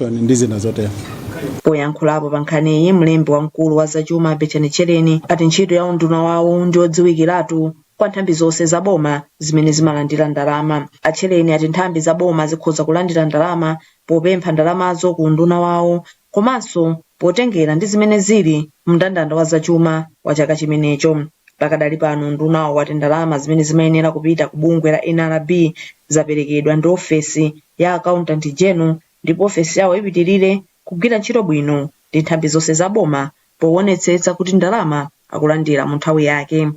Ndi zina zotero. Poyankhulapo pa nkhaniyi, mlembi wamkulu wa zachuma Betchani Tchereni ati ntchito ya unduna wawo ndi yodziwikiratu kwa nthambi zonse za boma zimene zimalandira ndalama. Atchereni ati nthambi za boma zikhoza kulandira ndalama popempha ndalamazo ku unduna wawo komanso potengera ndi zimene zili mndandanda wa zachuma wa chaka chimenecho. Pakadali pano, undunawo wati ndalama zimene zimayenera kupita ku bungwe la NRB zaperekedwa ndi ofesi ya Accountant General, ndipo ofesi yawo ipitirire kugwira ntchito bwino ndi nthambi zonse za boma poonetsetsa kuti ndalama akulandira mu nthawi yake.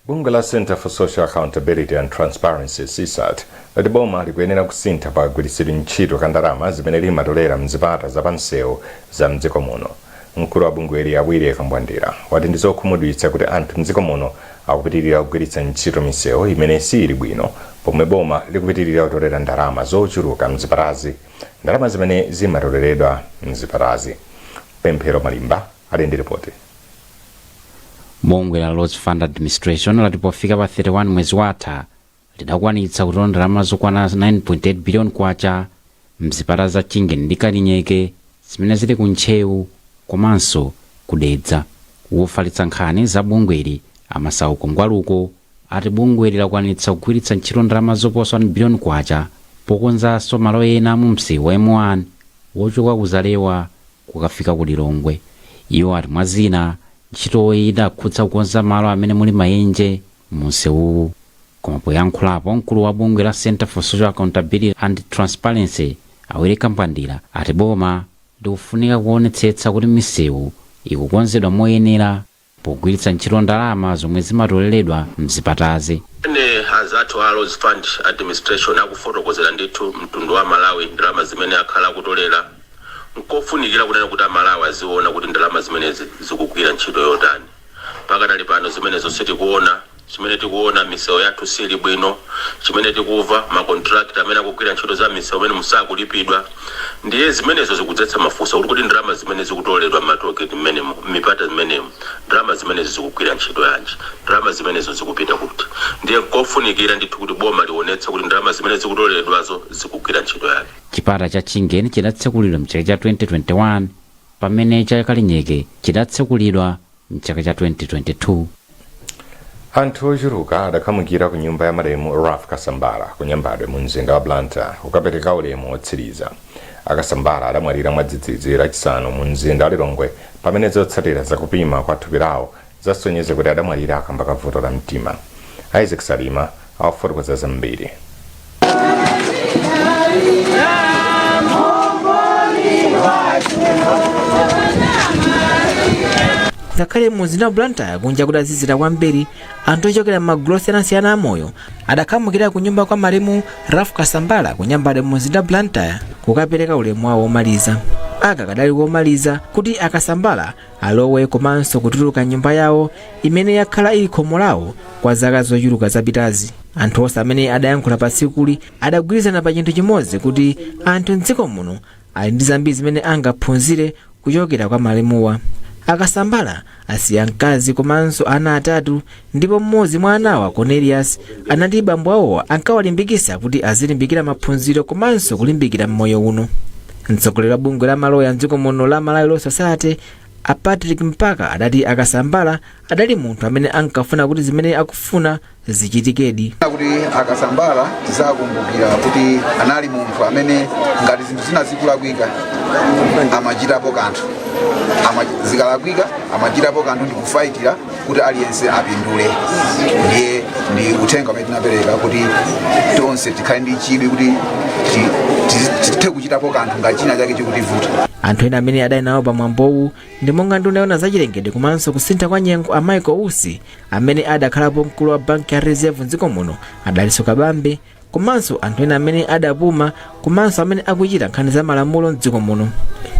Bungwe la Center for Social Accountability and Transparency, CSAT, lati boma likuyenera kusintha pa kagwiritsidwe ntchito ka ndalama zimene limatolera mzipata zapamsewu za mdziko muno. Mkulu wa bungweli, a Willie Kambwandira, wati ndi zokhumudwitsa kuti anthu mdziko muno akupitirira kugwiritsa ntchito misewu imene sili bwino pomwe boma likupitirira kutolera ndalama zochuluka mzipatazi, ndalama zimene zimatoleredwa mzipatazi. Pemphero Malimba ali ndi ripoti. Bungwe la Roads Fund Administration lati pofika pa 31 mwezi watha lidakwanitsa kutola ndalama zokwana 9.8 biliyoni kwacha mzipata za Chingeni ndi Kalinyeke zimene zili ku Ntcheu komanso kudedza. Wofalitsa nkhani za bungweli, Amasauko Ngwaluko, ati bungweli lakwanitsa kugwiritsa ntchito ndalama zoposa 1 biliyoni kwacha pokonzanso malo ena mu msewu wa M1 wochoka ku Zalewa kukafika ku Lilongwe. Iwo ati mwa zina, ntchitoyi idakhudza kukonza malo amene muli maenje mu msewuwu. Koma poyankhulapo, mkulu wa bungwe la Center for Social Accountability and Transparency, a Willie Kambwandira, ati boma likufunika kuonetsetsa kuti misewu ikukonzedwa moyenera pogwiritsa ntchito ndalama zomwe zimatoleredwa mzipatazi. Ene anzathu a Roads Fund Administration akufotokozera ndithu mtundu wa Malawi ndalama zimene akhala akutolera, nkofunikira kunena kuti Amalawi aziona kuti ndalama zimenezi zikugwira ntchito yotani. Pakadali pano zimenezo sitikuona. Chimene tikuona, misewu yathu sili bwino. Chimene tikumva, ma contractor amene akugwira ntchito za misewu amene musakulipidwa. Ndiye zimenezo zikudzetsa mafunso kuti ndalama zimene zikutoledwa m'ma tollgate mmenemo, m'mipata mmenemo, ndalama zimenezi zikugwira ntchito yanji? Ndalama zimenezo zikupita kuti? Ndiye nkofunikira ndithu kuti boma lionetse kuti ndalama zimene zikutoledwazo zikugwira ntchito yake. Chipata cha Chingeni chidatsekulidwa mchaka cha 2021, pamene cha Kalinyeke chidatsekulidwa mchaka cha 2022. Anthu ochuluka adakhamukira ku nyumba ya malemu Ralph Kasambara ku Nyambadwe mu mzinda wa Blantyre kukapereka ulemu wotsiriza. Akasambara adamwalira mwadzidzidzi Lachisanu mu mzinda wa Lilongwe, pamene zotsatira zakupima kwa thupi lawo zasonyeza kuti adamwalira kamba ka vuto la mtima. Isaac Salima awafotokoza zambiri. Ngakhale mu mzinda wa Blantyre kunja kudazizira kwambiri, anthu ochokera m'magulu osiyanasiyana amoyo adakhamukira ku nyumba kwa malemu Ralph Kasambara ku Nyambadwe mu mzinda wa Blantyre kukapereka ulemu wawo womaliza. Aka kadali komaliza kuti Akasambara alowe komanso kutuluka nyumba yawo imene yakhala ili khomo lawo kwa zaka zochuluka zapitazi. Anthu onse amene adayankhula pa tsikuli adagwirizana pa chinthu chimodzi, kuti anthu mdziko muno ali ndi zambiri zimene angaphunzire kuchokera kwa malemuwa. Akasambara asiya mkazi komanso ana atatu, ndipo mmodzi mwa anawa, Cornelius, anati bambo awowa ankawalimbikitsa kuti azilimbikira maphunziro komanso kulimbikira mmoyo uno. Mtsogoleri wa bungwe la maloya mdziko muno la Malawi Law Society, a Patrick Mpaka, adati Akasambara adali munthu amene ankafuna kuti zimene akufuna zichitikedi. Kuti Akasambara tizakumbukira kuti anali munthu amene ngati zinthu zina zikulakwika amachitapo kanthu. Zikalakwika amachitapo kanthu ndi kufaitira kuti aliyense apindule. Ndiye ndi uthenga umene tinapereka kuti tonse tikhale ndi chidwi kuti tithe kuchitapo kanthu ngati china chake chikutivuta. Anthu ena amene adali nawo pa mwambowu ndi monga nduna yoona zachilengedwe komanso kusintha kwa nyengo, a Michael Usi, amene adakhalapo mkulu wa banki ya Reserve mdziko muno, a Dalitso Kabambe, komanso anthu ena amene adapuma komanso amene akuchita nkhani za malamulo mdziko muno.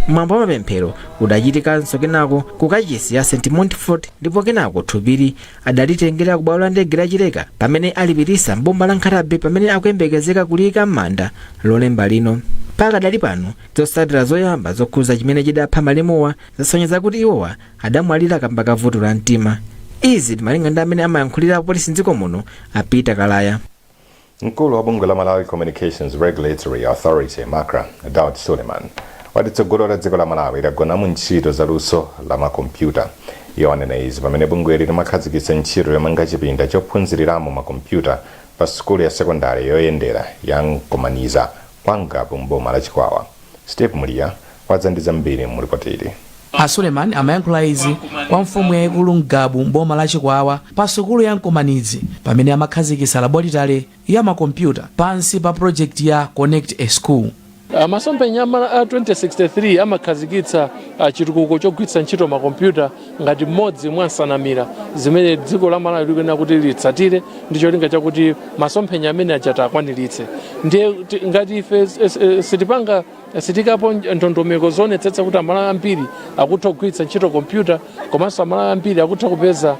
Mwambo wa mapemphero udachitikanso kenako ku kachisi ya St Montfort, ndipo kenako thupili adalitengera ku bwalo la ndege la Chileka pamene alipitisa mboma la Nkhata Bay, pamene akuyembekezeka kuliyika m'manda Lolemba lino. Pakadali pano, zotsatira zoyamba zokhuza chimene chidapha malemuwa zasonyeza kuti iwowa adamwalira kamba ka vuto la mtima. Izi malinga ndi amene amayankhulira polisi mdziko muno, a Peter Kalaya. Mkulu wa bungwe la Malawi Communications Regulatory Authority, MACRA, Daud Suleiman, Wati tsogolo la dziko la Malawi lagona mu ntchito za luso la makompyuta. Iwo anena izi pamene bungweli limakhazikitsa ntchito yomanga chipinda chophunziriramo makompyuta pa sukulu ya sekondari yoyendera ya Nkomaniza kwa Ngabu mboma la Chikwawa. Steve Muliya wadza ndi zambiri mulipotili. A Suleiman amayankhula izi kwa mfumu yayikulu Ngabu mboma la Chikwawa pa sukulu ya Nkomanidzi pamene amakhazikitsa laboratory ya makompyuta pansi pa project ya Connect a School. Masomphenya a 2063 amakhazikitsa chitukuko chogwiritsa ntchito makompyuta ngati mmodzi mwa nsanamira zimene dziko la Malawi likuyenera kuti litsatire ndi cholinga chakuti masomphenya amene aja akwaniritse. Ndiye ngati ife sitipanga, sitikapo ndondomeko zoonetsetsa kuti Amalawi ambiri akutha kugwiritsa ntchito kompyuta komanso Amalawi ambiri akutha kupeza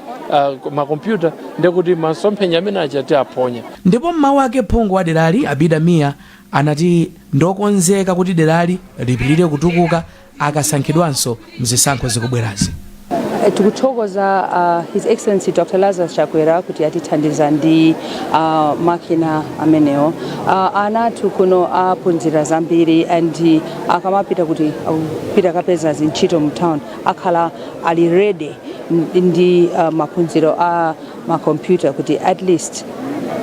makompyuta, ndiye kuti masomphenya amene aja tiaphonya. Ndipo mmawu ake, phungu wa derali Abida Mia anati ndokonzeka kuti derali lipitire kutukuka akasankhidwanso mzisankho zikubwerazi. Tikuthokoza His Excellency Dr Lazarus Chakwera kuti atithandiza ndi makina amenewo. Ana athu kuno aphunzira zambiri and akamapita kuti akupita kapeza zintchito mu town akhala ali ready ndi maphunziro a makompyuta kuti at least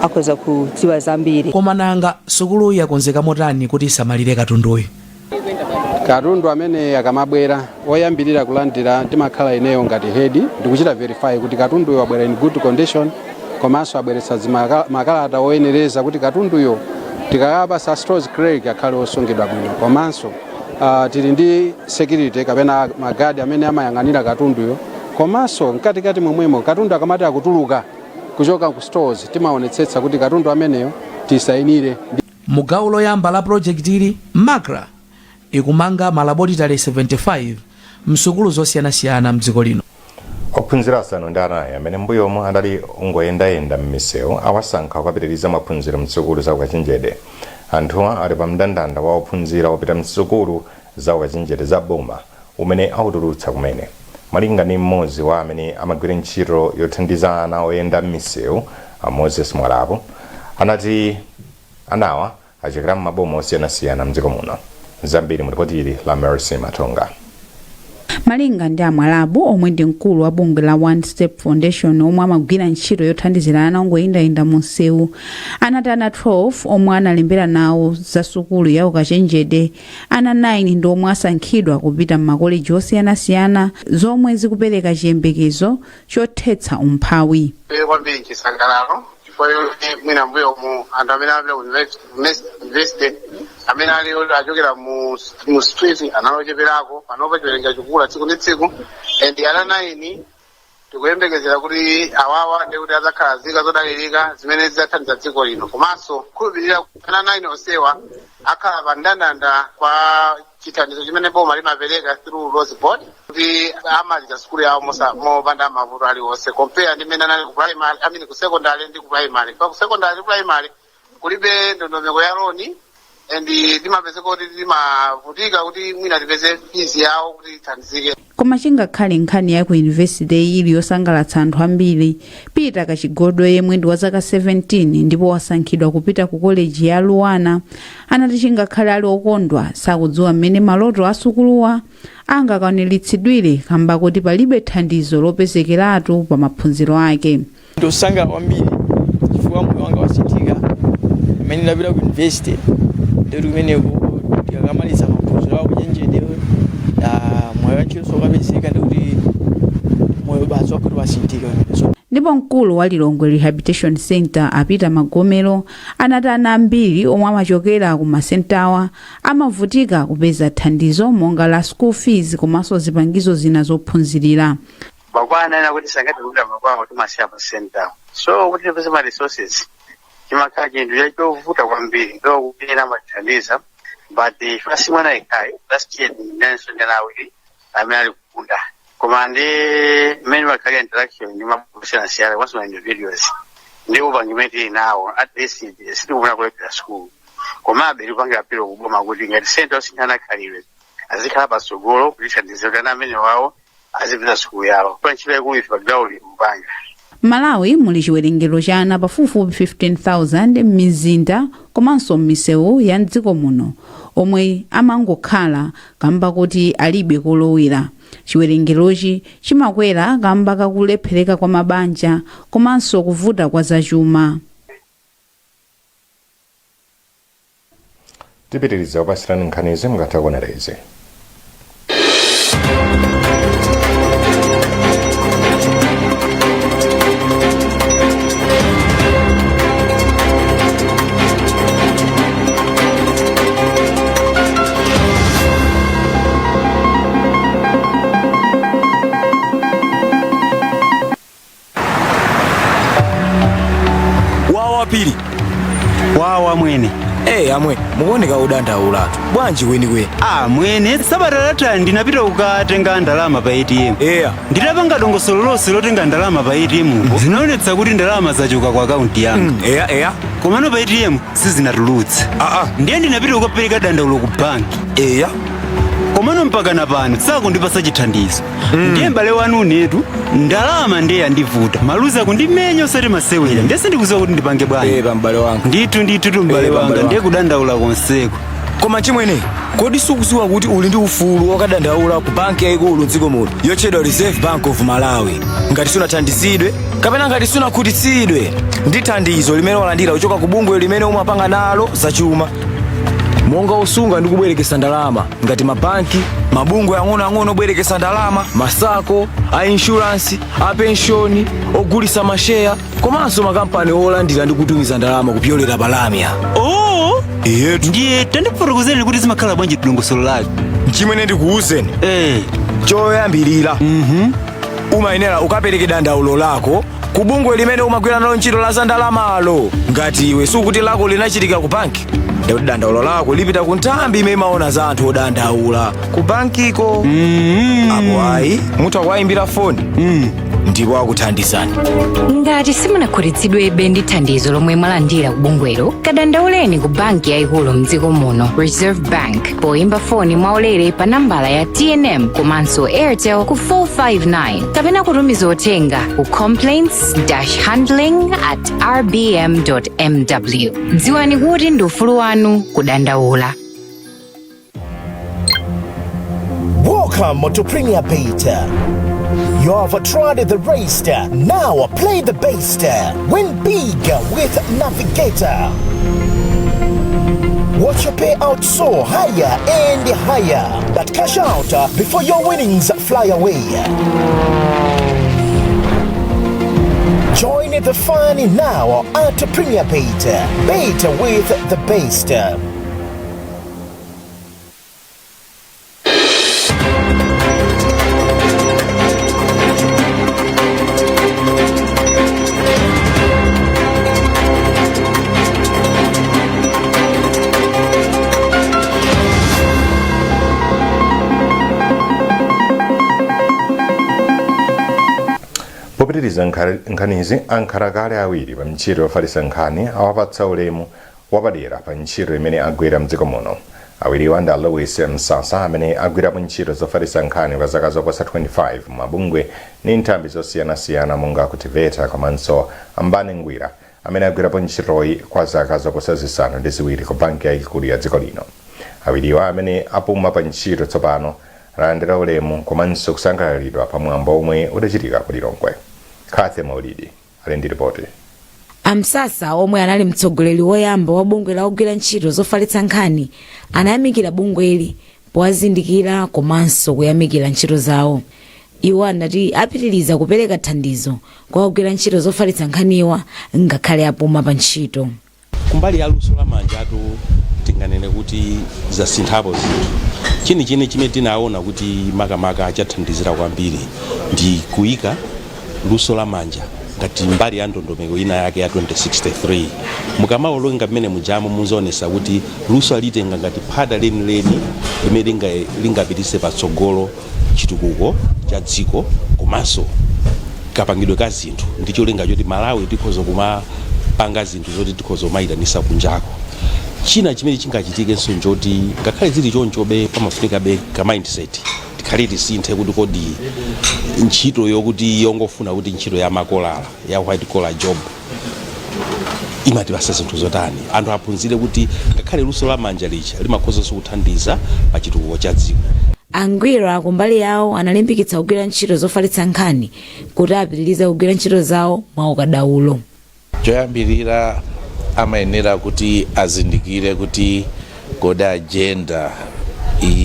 akhoza kudziwa zambiri. Koma nanga sukuluyi yakonzeka motani kuti isamalire katunduyu? Katundu amene akamabwera, oyambirira kulandira ndimakhala ineyo ngati head, ndikuchita verify kuti katunduyo wabwera in good condition, komanso abweretsa makalata oyenereza kuti katunduyo tikakapasa stores clerk akhale osungidwa bwino. Komanso tili ndi security kapena magadi amene amayang'anira katunduyo. Komanso mkatikati momwemo, katundu akamati akutuluka kuchoka ku stores, timaonetsetsa kuti katundu ameneyo tisayinire. Mu gawo loyamba la project ili, MACRA ikumanga malaboratory 75 msukulu zosiyanasiyana mdziko lino. Ophunzira 9 amene mbuyomu adali ongoyendayenda m'misewu awasankha kukapitiriza maphunziro msukulu za ukachenjede. Anthuwa ali pa mndandanda wa ophunzira opita msukulu za ukachenjede za boma umene autulutsa kumene. Malinga ndi mmodzi wa amene amagwira ntchito yothandiza ana oyenda m'misewu, a Moses Mwalapo, anati anawa achokera m'maboma osiyanasiyana mdziko muno. Zambiri mu ripoti la Mercy Matonga. Malinga ndi Amwalabu, omwe ndi mkulu wa bungwe la One Step Foundation omwe amagwira ntchito yothandizira ana ongoyendayenda mu msewu, anati ana 12 omwe analembera nawo za sukulu ya ukachenjede, ana 9 ndi omwe asankhidwa kupita m'makoleji osiyanasiyana, zomwe zikupereka chiyembekezo chothetsa umphawi. Iye kwambiri chisangalalo chifukwa choti mwina mbuyomu anthu amene apita ku university amene ali oti achokera mu street analocheperako. Panopa chiwerengero chikula tsiku ndi tsiku and ana 9 tikuyembekezera kuti awawa ndi kuti adzakhala nzika zodalirika zimene zidzathandiza dziko lino, komanso khulupirira kuti ana 9 onsewa akhala pa ndandanda kwa chithandizo chimene boma limapereka through Loans Board kuti amaliza sukulu yawo mopanda mavuto aliwonse, compare ndi mmene anali ku primary, I mean ku secondary ndi ku primary. Pa ku secondary ndi primary kulibe ndondomeko ya loan and timapezeka kuti timavutika kuti mwina tipeze fees yawo kuti ithandizike. Koma chingakhale nkhani ya ku yunivesite ili yosangalatsa anthu ambiri, Peter Kachigodwe, yemwe ndi wa zaka 17 ndipo wasankhidwa kupita ku koleji ya Luanar, anati chingakhale ali okondwa, sakudziwa mmene maloto asukuluwa angakwaniritsidwire kamba kuti palibe thandizo lopezekeratu pa maphunziro ake. Ndosangala kwambiri chifukwa moyo wanga wasinthika amene ndapita ku university, ndikuti kumeneko ndikakamaliza maphunziro awo kuchenjede, moyo wantchito ukapezeka, ndikuti moyo basi wakuti wasinthika. So Ndipo mkulu wa Lilongwe Rehabilitation Center, a Peter Magomero, anati ana ambiri omwe amachokera ku masentawa amavutika kupeza thandizo monga la school fees komanso zipangizo zina zophunzirira. Makwana ena kuti sangathe kupita makwawo, timasiya pa center, so kuti tipeze ma resources chimakhala chinthu chovuta kwambiri. Ndo kuti ena amatithandiza, but first mwana yekhayo, last year ndinanso ndi ana awiri amene ali kukunda, koma ndi mmene makhalira interaction ndi mabosiyanasiyana komanso ma individuals ndi upangi imene tili nawo, at least sitikufuna kulephera school. Komabe tikupangira appeal kuboma kuti ngati center osinthana khalidwe azikhala patsogolo kutithandiza kuti ana amene wawo azipita sukulu yawo, pa ntchito yaikulu ife pa ground kupanga. Malawi muli chiwerengero cha ana pafupifupi 15,000 m'mizinda komanso m'misewu ya mdziko muno Omwe amangokhala kamba kuti alibe kolowera. Chiwerengerochi chimakwera kamba kakulephereka kwa mabanja komanso kuvuta kwa zachuma. Tipitiriza kupasirani nkhanizi mukatha kuonera izi. Wawa Pili. Wawa mwene. Hey, amwe mukuoneka udandaulatu bwanji kwenikweni? Ah mwene, sabata latha ndinapita kukatenga ndalama pa ATM. Yeah. Nditapanga dongosolo lonse lotenga ndalama pa ATM po, zinaonetsa kuti ndalama zachoka ku akaunti yanga. Eya eya. Komano pa ATM sizinatulutse. Ah, ah. Ndiye ndinapita kukapereka dandaulo ku banki. Eya. Komano mpaka na pano sakundipasa chithandizo. Ndiye m'bale wanu unetu ndalama ndiye yandivuta, maluzi akundimenya osati masewera. Ndiye sindikudziwa kuti ndipange bwanji. Eh, m'bale wanga. Ndithu ndithu tu m'bale Eh, wanga, m'bale ndiye kudandaula konseko. Koma chimwene, kodi sukudziwa kuti uli ndi ufulu wokadandaula ku banki yayikulu mdziko muno yotchedwa Reserve Bank of Malawi ngati sunathandizidwe kapena ngati sunakhutitsidwe ndi thandizo limene walandira kuchoka ku bungwe limene umapanga nalo zachuma, monga osunga ndi kubwerekesa ndalama ngati mabanki, mabungwe ang'onoang'ono obwerekesa ndalama, ma SACCO, a inshuransi, a penshoni, ogulitsa masheya komanso makampani olandira ndi kutumiza ndalama kupyolera pa lamya? Oh, Iyetu. Ndiye tandifotokozereni kuti zimakhala bwanji dongosolo lake. Chimwene, ndikuwuzeni. Choyambirira, umayenera ukapereke dandaulo lako ku bungwe limene umagwira nalo ntchito la za ndalamalo. Ngati iwe sukuti lako linachitika ku banki, ndikuti dandaulo lako lipita ku nthambi imene imaona za anthu odandaula ku bankiko. Apo ayi, mutha kuwayimbira foni ndipo akuthandizani. Ngati simunakhutitsidwebe ndi thandizo lomwe mwalandira ku bungwelo, kadandauleni ku banki yayikulu mdziko muno, Reserve Bank, poyimba foni mwaulere pa nambala ya TNM komanso Airtel ku 459 kapena kutumiza uthenga ku complaints-handling at rbm mw. Dziwani kuti ndi ufulu wanu kudandaula. Welcome to Premier Bet. You have tried the rest. Now play the best. Win big with Navigator. Watch your payout soar higher and higher. But cash out before your winnings fly away. Join the fun now at Premier Bet. Bet with the best. Popitiriza nkhanizi, ankhalakale awiri pa ntchito yofalitsa nkhani awapatsa ulemu wapadera pa ntchito imene agwira mdziko muno. Awiriwa ndi Louis Msasa, amene agwirapo ntchito zofalitsa nkhani kwa zaka zoposa 25 mabungwe ndi nthambi zosiyanasiyana monga ku TEVETA, komanso Ambane Ngwira, amene agwirapo ntchitoyi kwa zaka zoposa 7 ku banki yayikulu ya dziko lino. Awiriwa, amene apuma pa ntchito tsopano, alandira ulemu komanso kusangalalidwa pamwambo omwe udachitika ku Lilongwe. Kathe Maulidi ali ndi ripoti. Amsasa, omwe anali mtsogoleri woyamba wa bungwe la ogwira ntchito zofalitsa nkhani, anayamikira bungweli powazindikira komanso kuyamikira ntchito zawo. Iwo anati apitiriza kupereka thandizo kwa ogwira ntchito zofalitsa nkhaniwa ngakhale apuma pa ntchito. Kumbali ya luso la manjatu, tinganene kuti zasinthapo zinthu. Chenicheni chimene tinaona kuti makamaka chathandizira kwambiri ndi kuyika luso la manja ngati mbali ya ndondomeko ina yake ya 2063. Mukamawerenga mmene mujamo, muzaonesa kuti luso alitenga ngati phada lenileni limene lingapitise patsogolo chitukuko cha dziko komanso kapangidwe ka zinthu, ndi cholinga choti Malawi tikhoza kumapanga zinthu zoti tikhoza kumayitanisa kunjako. China chimene chingachitikenso njoti ngakhale zili chonchobe, pamafunikabe ka mindset tikhale tisinthe kuti kodi ntchito yokuti yongofuna kuti ntchito ya makolala, ya white collar job, Imatipasa zinthu zotani? Anthu aphunzire kuti ngakhale luso la manja lija limakhozanso kuthandiza pa chitukuko cha dziko. Angwira kumbali yawo analimbikitsa kugwira ntchito zofalitsa nkhani kuti apitirize kugwira ntchito zawo mwaukadaulo. Choyambirira, amayenera kuti azindikire kuti kodi agenda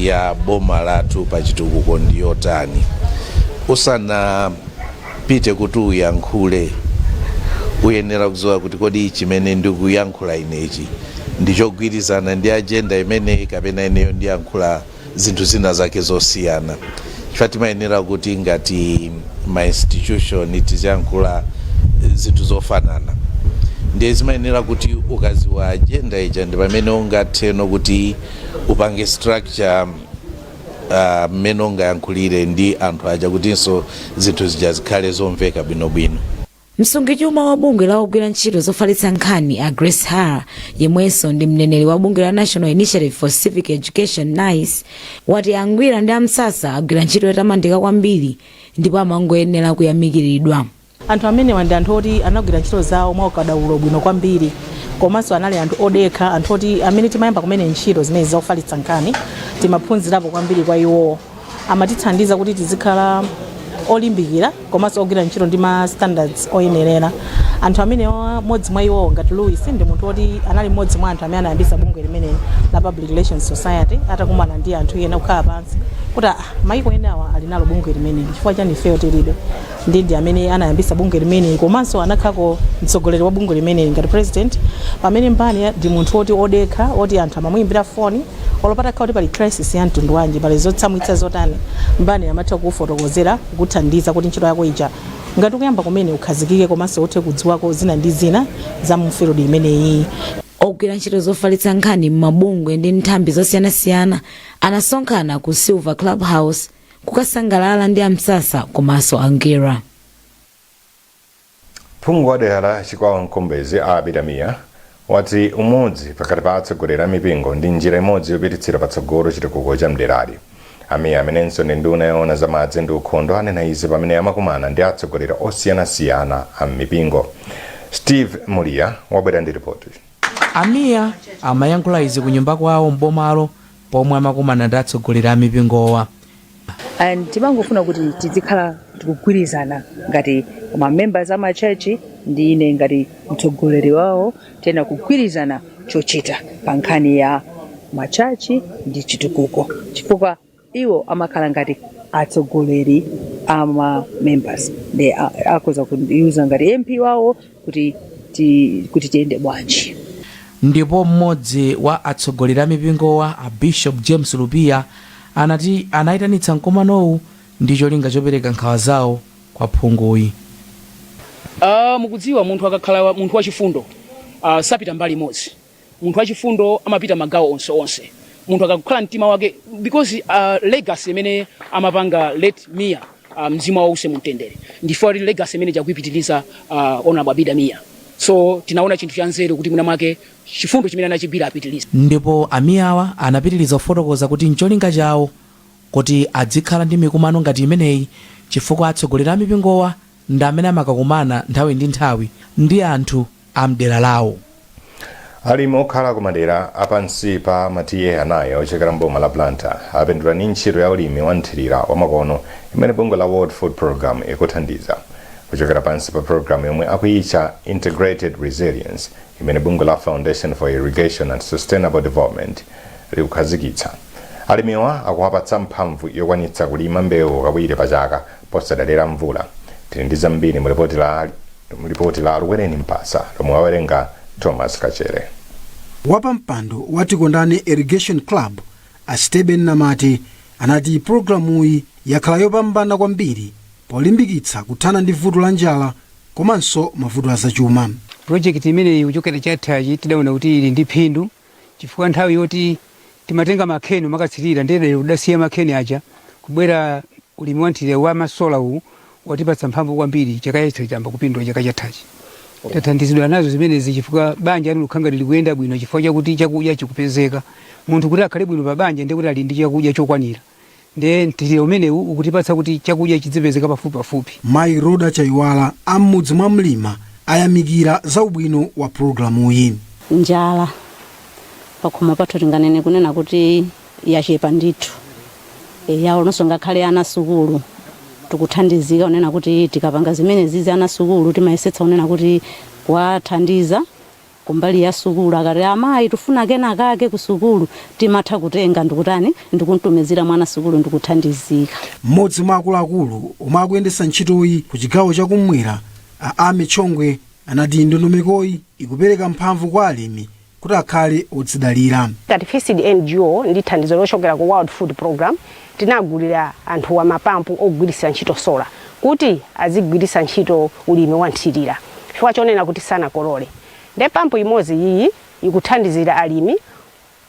ya boma lathu pa chitukuko ndi yotani. Usanapite kuti uyankhule, uyenera kudziwa kuti kodi chimene ndikuyankhula inechi ndichogwirizana ndi agenda imeneyi, kapena ineyo ndiyankhula zinthu zina zake zosiyana, chifukwa timayenera kuti ngati ma institution tiziyankhula zinthu zofanana. Ndiye zimayenera kuti ukaziwa agenda ija, ndi pamene ungatheno kuti upange structure mmene ungayankhulire ndi anthu aja, kutinso zinthu zija zikhale zomveka bwinobwino. Msungichuma wa bungwe la ogwira ntchito zofalitsa nkhani, a Grace Hara, yemwenso ndi mneneri wa bungwe la National Initiative for Civic Education, NICE, wati Angwira ndi Amsasa agwira ntchito yotamandika kwambiri ndipo amangoyenera kuyamikiridwa. Anthu amenewa ndi anthu oti anagwira ntchito zawo mwaukadaulo bwino kwambiri, komanso anali anthu odekha, anthu oti amene timayamba kumene ntchito zimene zofalitsa nkhani timaphunzirapo kwambiri kwa iwowo. Amatithandiza kuti tizikhala olimbikira komanso ogwira ntchito ndi ma standards oyenerera. Anthu amenewa, mmodzi mwa iwowo ngati Louis, ndi munthu oti anali mmodzi mwa anthu amene anayambisa bungwe limeneli la Public Relations Society, atakumana ndi anthu ena kukhala pansi kuti, "Ah, maiko enawa ali nalo bungwe limeneli, chifukwa chani ifeyo tilibe?" Ndi amene anayambisa bungwe limeneli, komanso anakhalako mtsogoleri wa bungwe limeneli ngati president. Pamene Mbani ndi munthu oti odekha, oti anthu amamuyimbira foni olo patakhala kuti pali crisis ya mtundu wanji, pali zotsamwitsa zotani, Mbani amatha kufotokozera, kukuthandiza kuti ntchito yako ija ngati ukuyamba kumene ukhazikike, komanso uthe kudziwako zina ndi zina za mu field imeneyi. Ogwira ntchito zofalitsa nkhani m'mabungwe ndi nthambi zosiyanasiyana anasonkhana ku Silver Club House kukasangalala ndi Amsasa komanso Angwira. Phungu wa dera la Chikwawa Mkombezi, a Abida Mia, wati umodzi pakati pa atsogoleri a mipingo ndi njira imodzi yopititsira patsogolo chitukuko cha mderali. Amiya, amenenso ndi nduna yoona za madzi ndi ukhondo, anena izi pamene amakumana ndi atsogoleri osiyanasiyana a mipingo. Steve Mulia wabwera ndi ripoti. Amiya amayankhula izi ku nyumba kwawo mbomalo pomwe amakumana ndi atsogoleri a mipingowa. And timangofuna kuti tizikhala tikugwirizana ngati ma members ama church ndi ine ngati mtsogoleri wawo, tena kugwirizana chochita pa nkhani ya ma church ndi chitukuko, chifukwa iwo amakhala ngati atsogoleri ama members ndi akhoza kuyuza ngati MP wawo kuti tiyende bwanji. Ndipo mmodzi wa atsogoleri a mipingowa, a Bishop James Lupia, anati anayitanitsa mkumanowu ndi cholinga chopereka nkhawa zawo kwa phunguyi. Mukudziwa, munthu akakhala munthu wachifundo sapita mbali imodzi. Munthu wachifundo amapita magawo onse onse. Munthu akakhala mtima wake, because legacy imene amapanga late Mia, mzimu wawo use mumtendere, ndifo ali legacy imene chakuipitiriza Honorable Abida Mia. So tinaona chinthu cha nzeru kuti mwina mwake chifundo chimene anachigwira apitirize. Ndipo Amiyawa anapitiriza kufotokoza kuti ncholinga chawo kuti adzikhala ndi mikumano ngati imeneyi, chifukwa atsogoleri a mipingowa ndi amene amakakumana nthawi ndi nthawi ndi anthu a mdera lawo. Alimi okhala ku madera apansi pa ma T/A anayi ochokera mboma la Blantyre apindula ndi ntchito ya ulimi wa nthirira wa makono imene bungwe la World Food Program ikuthandiza kuchokera pansi pa program yomwe akuyitcha Integrated Resilience, imene bungwe la Foundation for Irrigation and Sustainable Development likukhazikitsa. Alimiwa akuwapatsa mphamvu yokwanitsa kulima mbewu kawiri pa chaka posadalira mvula. Tili ndi zambiri mu ripoti la Luwereni Mpasa lomwe wawerenga Thomas Kachere. Wapampando wa Tikondane Irrigation Club, a Steben Namati, anati pulogalamuyi yakhala yopambana kwambiri polimbikitsa kuthana ndi vuto la njala komanso mavuto azachuma. Project imeneyi kuchokera chathachi tidaona kuti ili ndi phindu, chifukwa nthawi yoti timatenga makheni makatsirira, ndiye lero kudasiya makheni aja, kubwera ulimi wa nthirira wa ma solar uwu watipatsa mphamvu kwambiri. Chaka chatha chamba kupindula, chaka chathachi tathandizidwa nazo zimenezi, chifukwa banja lino likhanga likuyenda bwino chifukwa chakuti chakudya chikupezeka. Munthu kuti akhale bwino pa banja ndiye kuti ali ndi chakudya chokwanira, ndiye mthirira umenewu ukutipatsa kuti chakudya chidzipezeka pafupi pafupi. Mayi Roda Chaiwala am'mudzi mwa Mlima Ayamikira za ubwino wa pulogalamuyi. Njala pakhomo pathu tinganene kunena kuti yachepa ndithu. Yaononso ngakhale ana sukulu tikuthandizika kunena kuti tikapanga zimene zizi, ana sukulu timayesetsa kunena kuti kuwathandiza kumbali ya sukulu. Akati, "Amayi, tifuna kena kake ku sukulu," timatha kutenga ndikutani, ndikuntumizira mwana sukulu ndikuthandizika. Mmodzi mwa akuluakulu omwe akuyendetsa ntchitoyi ku chigawo chakumwera, a Ame Chongwe, anati ndondomekoyi ikupereka mphamvu kwa alimi kuti akhale odzidalira. Ngati FISD NGO, ndi thandizo lochokera ku World Food Program, tinagulira anthuwa mapampu ogwiritsa ntchito solar kuti azigwiritsa ntchito ulimi wa nthirira, chifukwa chonena kuti sanakolole. Nde pampu imodzi iyi ikuthandizira alimi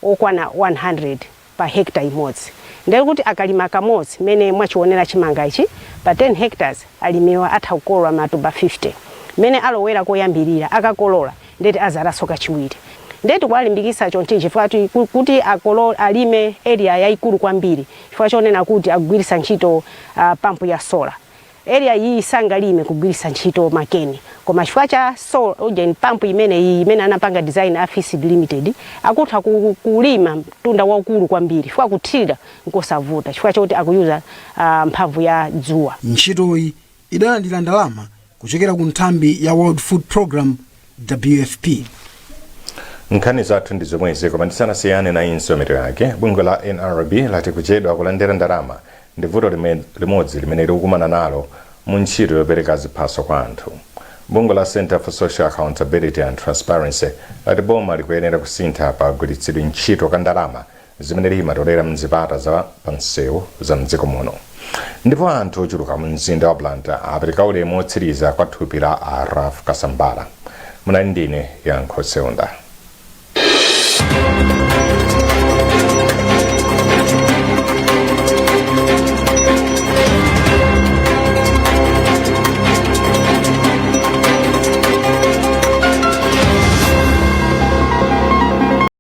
okwana 100 pa hekta imodzi. Ndiye kuti akalima kamodzi, mmene mwachionera chimanga ichi, pa 10 hectares alimiwa atha kukolola matumba 50. Mmene alowera koyambirira, akakolola ndeti azalanso kachiwiri. Ndeti kuwalimbikitsa chonchi chifukwa kuti alime area yayikulu kwambiri, chifukwa chonena kuti akugwiritsa ntchito pampu ya solar. Area iyi sangalime kugwiritsa ntchito makeni, koma chifukwa cha solar pampu imene iyi imene anapanga design a FISD Limited, akutha kulima mtunda waukulu kwambiri, chifukwa kuthirira nkosavuta, chifukwa chokuti akuyuza mphamvu ya dzuwa. Ntchitoyi idalandira ndalama kuchokera ku nthambi ya World Food Program, WFP. Nkhani zathu ndi zomwezi, koma ndisanasiyane nayinso mitu yake. Bungwe la NRB lati kuchedwa kulandira ndalama ndi vuto limodzi limene likukumana nalo mu ntchito yopereka ziphaso kwa anthu. Bungwe la Center for Social Accountability and Transparency lati boma likuyenera kusintha pa kagwiritsidwe ntchito ka ndalama zimene limatolera mzipata za pamsewu za mdziko muno. Ndipo anthu ochuluka mu mzinda wa Blantyre apereka ulemu otsiriza kwa thupi la a Ralph Kasambara. Munali ndine Yankho Seunda.